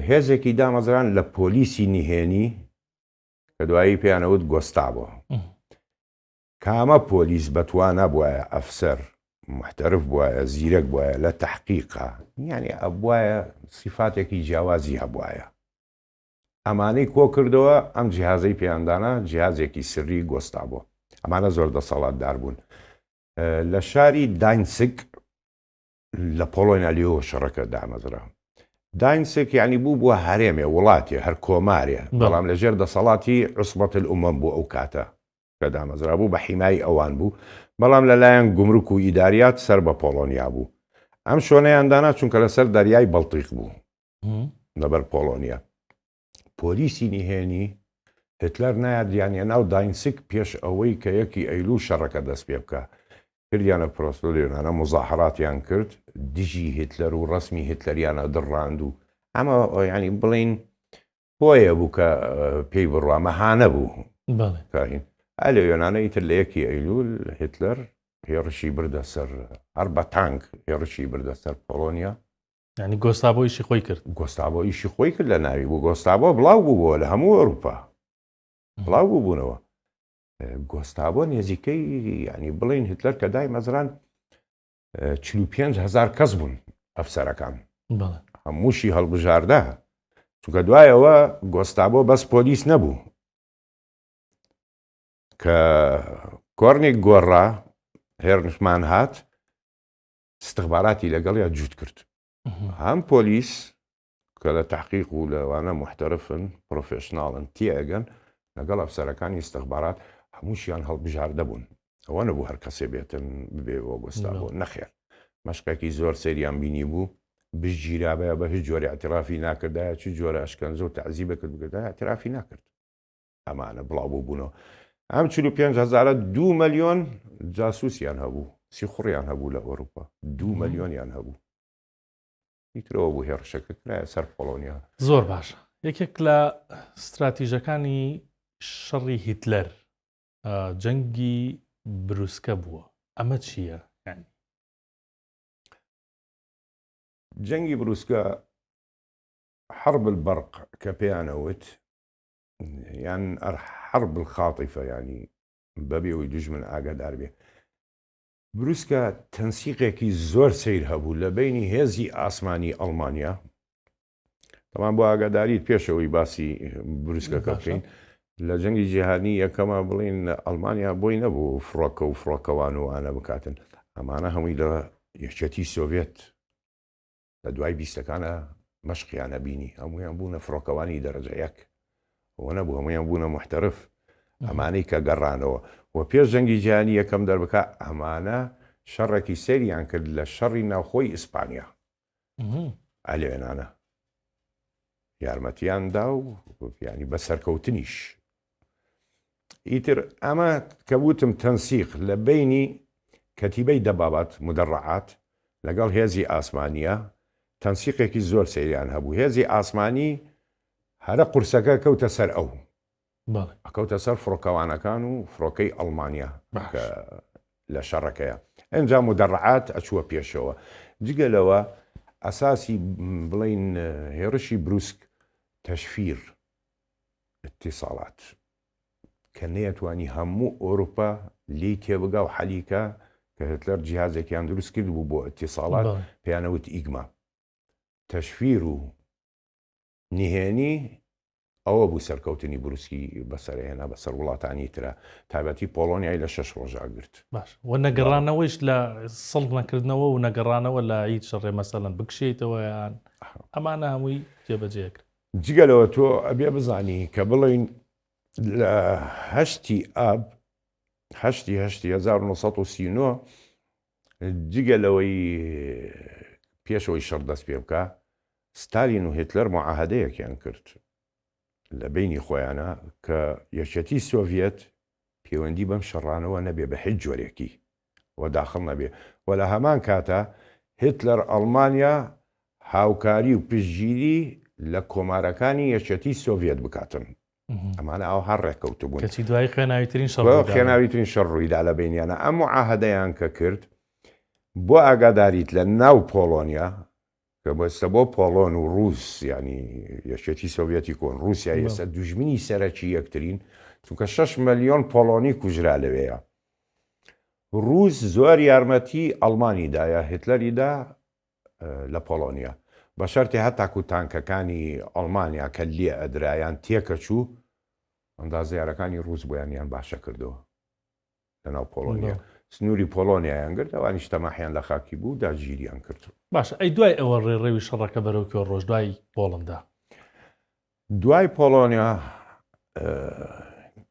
هێزێکی دامەزران لە پۆلیسی نهێنی کە دوایی پێیانەوت گۆستابۆ. کامە پۆلیس بەتوانا بوایە ئەفسەر محتەرف بوایە زیرەک بوایە لە تەحقیقا یانی ئەبوایە سیفاتێکی جیاوازی هەبوایە ئەمانەی کۆ کردەوە ئەم جیهازەی پێیان دانا جیهازێکی سری گۆستابۆ ئەمانە زۆر دەسەڵاتدار بوون لە شاری داینسک لە پۆڵۆنیا لێوە شەڕەکە دامەزرا. داینسک یانی بوو بووە هەرێمێ، وڵاتێ، هەر کۆمارێ، بەڵام لە ژێر دەسەڵاتی عوسبەت الامم بوو ئەو کاتە کە دامەزرا بوو بە حیمای ئەوان بوو، بەڵام لە لایەن گومرک و ئیداریات سەر بە پۆڵۆنیا بوو. ئەم شۆنەیان دانا چونکە لە سەر دەریای بەڵتیق بوو لەبەر پۆڵۆنیا. پۆلیسی نهێنی هتلەر نایاردیانە ناو داینسک پێش ئەوەی کە یەکی ئەیلول شەڕەکە دەست پێ بکا. کردیانە پرۆسلۆلیۆنانە موزاهەراتیان کرد دژی هیتلەر و ڕەسمی هیتلەریان ئەدڕاند و ئەمە یانی بڵێین هۆیە بوو کە پێی بڕوا مەهانە بوو. بەڵێ. کاهین. ئا لە یۆنانە ئیتر لە یەکی ئەیلول هیتلەر هێڕشی بردە سەر هەر بە تانک هێڕشی بردە سەر پۆڵۆنیا. یانی گۆستابۆ ئیشی خۆی کرد. گۆستابۆ ئیشی خۆی کرد لە ناوی بوو. گۆستابۆ بڵاو بووبووە لە هەموو ئەوروپا بڵاو بووبوونەوە. گۆستابۆ نێزیکەی یانی بڵێین هیتلەر کە دایمەزران 45 هزار کەس بوون ئەفسەرەکان. هەمووشی هەڵبژاردە. چونکە دوایەوە گۆستابۆ بەس پۆلیس نەبوو. کە کۆرنیک گۆڕا هێرنشمان هات استخباراتی لەگەڵیا جووت کرد. هەم پۆلیس کە لە تەحقیق و لەوانە موحتەرفن، پرۆفێشناڵن، تێئەگەن، لەگەڵ ئەفسەرەکانی استخبارات هەمووشیان هەڵبژاردە بوون. ئەوە نەبوو هەر کەسێ بێتن ببێ بۆ گۆستابۆ، نەخێر. مەشقێکی زۆر سەیریان بینیبوو، بشگیرابایە بە هیچ جۆرێ ئیعترافی ناکردایە، چ جۆرە ئەشکەنجە و تەعزیبێکت بکردایە ئیعترافی ناکرد. ئەمانە بڵاو بووبوونەوە. ئەم 45 هەزارە دوو ملیۆن جاسوسیان هەبوو، سیخوڕیان هەبوو لە ئەوروپا، دوو ملیۆنیان هەبوو. ئیترەوە بوو هێڕشەکە کرایە سەر پۆڵۆنیا. زۆر باشە. یەکێک لە ستراتیژەکانی شەڕی هیتلەر جەنگی بروسکە بووە. ئەمە چییە؟ یانی. جەنگی بروسکە، حرب البرق، کە پێیان ئەوت، یان حرب الخاطفە یانی بەبێ ئەوەی دوژمن ئاگادار بێ. بروسکە تەنسیقێکی زۆر سەیر هەبوو لە بەینی هێزی ئاسمانی ئەڵمانیا تەمان بۆ ئاگاداریت پێشەوەی باسی بروسکەکە بکەین لە جەنگی جیهانی یەکەمە بڵین ئەڵمانیا بۆی نەبوو فڕۆکە و فڕۆکەوان و ئانە بکاتن ئەمانە هەمووی لە یەکێتی سۆڤێت لە دوای بیستەکانە مەشقیان ئەبینی هەموویان بوونە فڕۆکەوانی دەرەجە یەک ئەوە نەبوو هەموویان بوونە محتەرف ئەمانەی کە گەڕانەوە و پێش جەنگی جیهانی یەکەم دەربکا ئەمانە شەڕێکی سەیریان کرد لە شەڕی ناوخۆی ئیسپانیا ئەلێنانە یارمەتیان دا و ینی بە سەرکەوتنیش ئیتر ئەمە کە وتم تەنسیق لە بەینی کەتیبەی دەبابات، مدرعات، لەگەڵ هێزی ئاسمانییە، تەنسیقێکی زۆر سەیریان هەبوو. هێزی ئاسمانی هەرە قورسەکە کەوتە سەر ئەو. کەوتە سەر فڕۆکەوانەکان و فڕۆکەی ئەڵمانیا کە لە شەڕەکەیە. ئینجا مدرعات ئەچووە پێشەوە. جگە لەوە ئەساسی بڵێین هێڕشی بروسک تەشفیر اتصالات کە نەیەتوانی هەموو ئۆروپا لێی تێبگا و حەلی کا کە هتلەر جیهازێکیان دروست کرد بوو بۆ اتصالات پێیانەوت ئیگما تەشفیر و نهێنی ئەوە بوو سەرکەوتنی بروسکی بەسەرهێنا بەسەر وڵاتانی ترە تایبەتی پۆڵۆنیای لە شەش ڕۆژا گرت. باش و نەگەڕانەوەیش لە سڵ نەکردنەوە و نەگەڕانەوە لە هیچ شەڕێ مەسەلەن بکشێیتەوە یان ئەمانە هەمووی جێبەجێ کرد. جگە لەوە تۆ ئەبێ بزانی کە بڵێین لە هەشتی ئاب هەشتی هەشتی 1939 جگە لەوەی پێشەوەی شەڕ دەست پێ بکە ستالین و هیتلەر معاهدەیەکیان کرد لە بینی خۆیانە کە یەکێتی سۆڤیەت پەیوەندی بەم شەڕانەوە نەبێ بە هیچ جۆرێکی و داخڵ نەبێ و لە هەمان کاتا هیتلەر ئەڵمانیا هاوکاری و پشتگیری لە کۆمارەکانی یەکێتی سۆڤیەت بکاتن. ئەمانە ئاوها ڕێککەوتبوون. کەچی دوایی خوێناویترین شەڕ ڕوویدا. خوێناویترین شەڕ ڕوویدا لە بەینیانا. ئەم موعاهەدەیان کە کرد، بۆ ئاگاداریت لە ناو پۆڵۆنیا، کە. کە بەستە بۆ پۆڵۆن و ڕووس یانی یەکێتی سۆڤیەتی کۆن ڕووسیا ئێستا دوژمنی سەرەکی یەکترین چونکە 6 ملیۆن پۆڵۆنی کوژرا لەوەیە ڕووس زۆر یارمەتی ئەڵمانی دایە هتلەری دا لە پۆڵۆنیا بە شەرتێ هەتاکو تانکەکانی ئەڵمانیا کە لێ ئەدرایان تێکەچوو ئەندازیارەکانی ڕووس بۆیانیان باشە کردەوە لەناو پۆڵۆنیا سنووری پۆڵۆنیایان گرت ئەوانیش تەماحیان لە خاکی بوو داگیریان کرد. باشە ئەی دوای ئەوە ڕێڕەوی شەڕەکە بەرەو کوێ ڕۆشت دوای پۆڵندا؟ دوای پۆڵۆنیا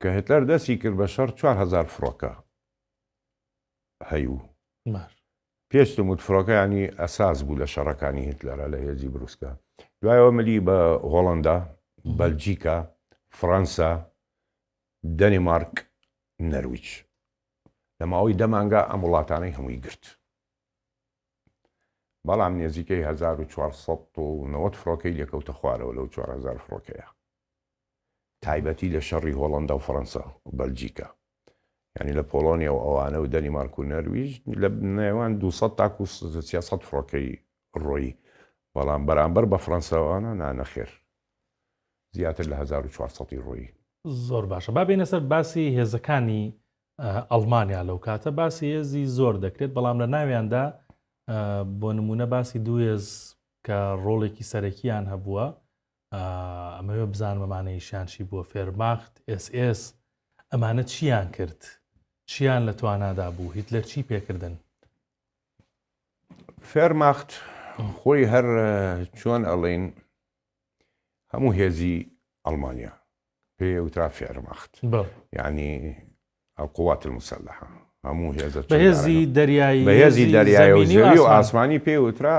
کە هتلەر دەستی کرد بە شەڕ 4000 فڕۆکە هەیوو. باش. پێشتم وت فڕۆکە یانی ئەساس بوو لە شەڕەکانی هتلەرا لە هێزی بروسکە. دوایەوە ملی بە هۆڵندا، بەلجیکا، فڕەنسا، دەنیمارک، نەرویج. لە ماوەی دە مانگا ئەم وڵاتانەی هەمووی گرت. بەڵام نێزیکەی 1490 فڕۆکەی لێکەوتە خوارەوە لەو 4000 فڕۆکەیە. تایبەتی لە شەڕی هۆڵەندا و فەڕەنسا و بەلجیکا. یعنی لە پۆڵۆنیا و ئەوانە و دەنیمارک و نەرویج لە نێوان 200 تاکو 300 فڕۆکەی ڕۆیی. بەڵام بەرامبەر بە فڕەنساوانە نا نەخێر. زیاتر لە 1400 ی ڕۆیی. زۆر باشە با بێینە سەر باسی هێزەکانی ئەڵمانیا لەو کاتە باسی هێزی زۆر دەکرێت بەڵام لە ناویاندا بۆ نمونە باسی دوو هێز کە ڕۆڵێکی سەرەکیان هەبووە ئەمەوێ بزانم ئەمانە ئیشیان چی بووە فێرماخت ئێس ئێس ئەمانە چیان کرد چیان لە توانادا بوو هیتلەر چی پێکردن؟ فێرماخت خۆی هەر چۆن ئەڵین هەموو هێزی ئەڵمانیا پێ وترا فێرماخت یعنی القوات المسلحە هەموو هێزە بەهێزی دەریایی بەهێزی دەریایی و زەوی و ئاسمانی پێ وترا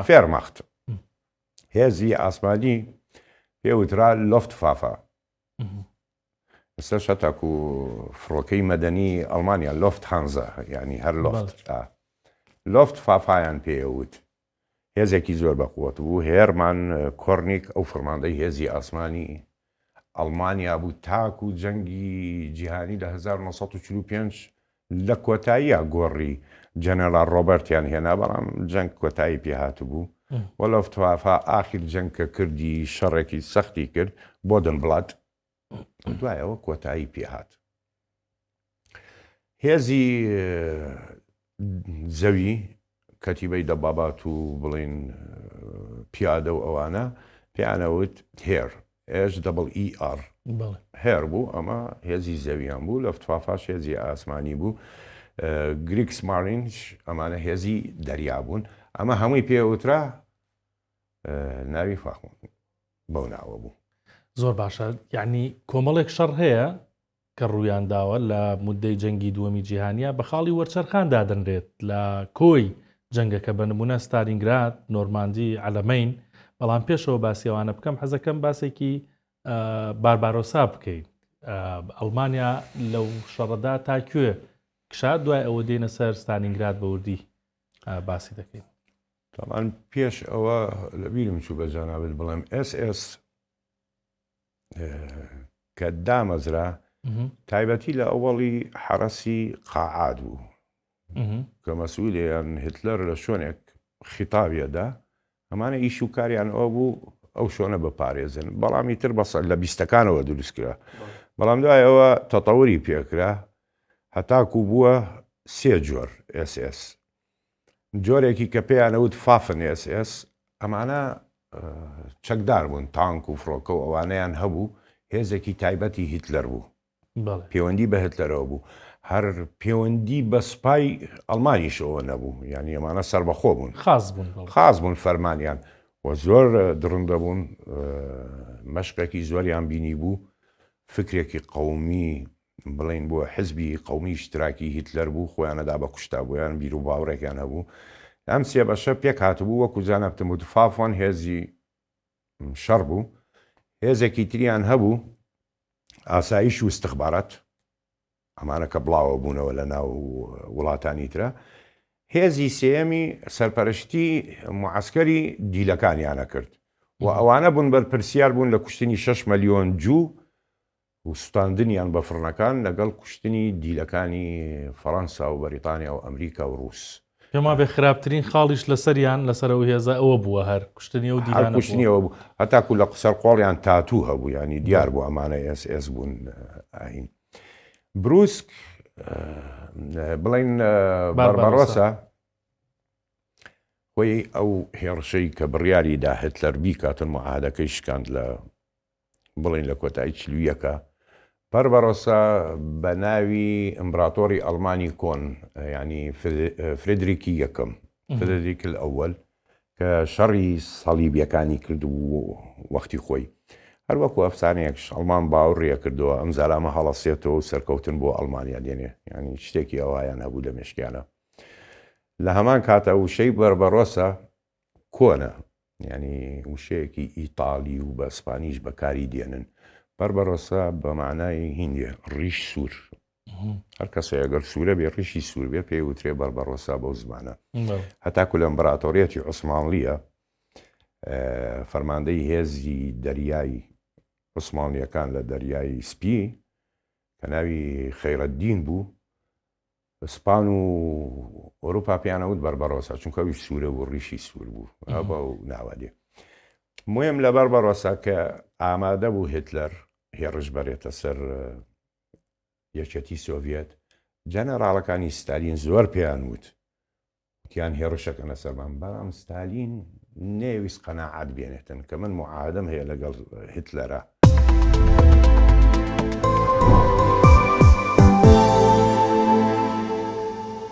فێرماخت هێزی ئاسمانی پێ وترا لۆفت فافا ئێستاش هەتاکو فڕۆکەی مەدەنی ئەڵمانیا لۆفت هانزا یعنی هەر لۆفت لۆفت فافایان پێوت هێزێکی زۆر بەقوەت بوو هێرمان کۆرنیک ئەو فەرماندەی هێزی ئاسمانی ئەڵمانیا بوو تاکو جەنگی جیهانی لە 1945 لە کۆتاییا گۆڕی جەنەرال ڕۆبەرتیان هێنا بەڵام جەنگ کۆتایی پێ هاتبوو و لۆفتوافا ئاخیر جەنگ کە کردی شەڕێکی سەختی کرد بۆدن بڵات دوایەوە کۆتایی پێ هات. هێزی زەوی کەتیبەی دەبابات و بڵین پیادە و ئەوانە پێیانەوت هێر HEER هێر بوو ئەمە هێزی زەویان بوو لەفتفافاش هێزی ئاسمانی بوو گریکس مارینش ئەمانە هێزی دەریا بوون ئەمە هەمووی پێوترا ناوی فاخۆن بەو ناوە بوو. زۆر باشە یعنی کۆمەڵێک شەڕ هەیە کە ڕوویان داوە لە مودەی جەنگی دووەمی جیهانیا بە خاڵی وەرچەرخان دادەنرێت لە کۆی جەنگەکە بە نمونە ستالینگراد، نۆرماندی، عەلەمەین، بەڵام پێشەوە باسی ئەوانە بکەم حەزەکەم باسێکی باربارۆسا بکەین ئەڵمانیا لەو شەڕەدا تا کوێ کشا دوای ئەوە دێنە سەر ستالینگراد بە وردی باسی دەکەین. تەبعەن پێش ئەوە لەبیرم چوو بە جەنابت بڵێم ئێس ئێس کە دامەزرا تایبەتی لە ئەوەڵی حەرەسی قاعاد بوو کە مەسئولیان هتلەر لە شوێنێک خیتابیەدا ئەمانە ئیش و کاریان ئەوە بوو ئەو شوێنە بپارێزن بەڵام ئیتر بەس لە بیستەکانەوە دروست کرا بەڵام دوای ئەوە تەتەوری پێکرا هەتاکو بووە سێ جۆر ئێس ئێس جۆرێکی کە پێیان ئەوت فافن ئێس ئێس ئەمانە چەکدار بوون تانک و فڕۆکە و ئەوانەیان هەبوو هێزێکی تایبەتی هیتلەر بوو پەیوەندی بە هتلەرەوە بوو هەر پەیوەندی بە سوپای ئەڵمانیشەوە نەبوو یعنی ئەمانە سربەخۆ بوون خاص بوون خاص بوون فەرمانیان و زۆر دڕندە بوون مەشقێکی زۆریان بینی بوو فکرێکی قومی بڵێین بۆ حزبی قەومی ئیشتراکی هیتلەر بوو خۆیان ئەدا بە کوشتا بۆیان بیر و باوڕێکیان هەبوو ئەم سێ بەشە پێک هاتبوو وەکو جەنابتم وت فافۆن هێزی شەڕ بوو هێزێکی تریان هەبوو ئاسایش و استخبارات ئەمانە کە بڵاوە بوونەوە لە ناو وڵاتانی ترە هێزی سێیەمی سەرپەرشتی معسکەری دیلەکانیانە کرد و ئەوانە بوون بەرپرسیار بوون لە کوشتنی 6 ملیۆن جوو و سوتاندنیان بە فڕنەکان لەگەڵ کوشتنی دیلەکانی فەڕەنسا و بەریتانیا و ئەمریکا و ڕووس. پێم وابێ خراپترین خاڵیش لەسەریان لەسەر ئەو هێزە ئەوە بووە هەر کوشتنی ئەو هەر دیلانە کوشتنی بووە. ئەوە بوو هەتاکو لە سەر قۆڵیان تاتوو هەبوو یانی دیار بوو ئەمانە ئێس ئێس بوون ئاین بروسک بڵین باربارۆسا باربارۆسا خۆی ئەو هێڕشەی کە بڕیاری دا هتلەر بیکاتن معاهدەکەی شکاند لە بڵێین لە کۆتایی چلویەکە باربارۆسا بە ناوی ئیمبراتۆری ئەڵمانی کۆن ینی فرێدریکی یەکەم فرێدریک الأول کە شەڕی سەڵیبیەکانی کردبوو وەختی خۆی هەروەکو ئەفسانەیەکش ئەڵمان باوڕیە کردەوە ئەم زالامە هەڵەسێتەوە و سەرکەوتن بۆ ئەڵمانیا دێنێ ینی شتێکی ئەوهایان هەبوو لە مێشکیانە لە هەمان کاتە وشەی بەربەرۆسا کۆنە یانی وشەیەکی ئیتالی و بە ئسپانیش بەکاری دێنن. بەربەرۆسا بە مانای هیندێ ڕیش سوور. هەر کەسێ ئەگەر سوورە بێ ڕیشی سوور بێ پێی وترێ بەربەرۆسا بەو زمانە. هەتاکو لە ئیمبراتۆریەتی عوسمانلییە فەرماندەی هێزی دەریای عوسمانلییەکان لە دەریای سپی کە ناوی خەیرەدین بوو سپان و ئۆروپا پێیان ئەوت بەربەرۆسا چونکە ئەویش سوورە بوو ڕیشی سوور بوو بە و ناوە دێ مهم لە بەربەرۆسا کە ئامادە بوو هتلەر هێڕش بەرێتە سەر یەکێتی سۆڤیەت جەنەراڵەکانی ستالین زۆر پێیان وت وتیان هێڕشەکەنە سەرمان بەڵام ستالین نەیەویست قەناعەت بێنێتن کە من معاهدەم هەیە لەگەڵ هتلەرا.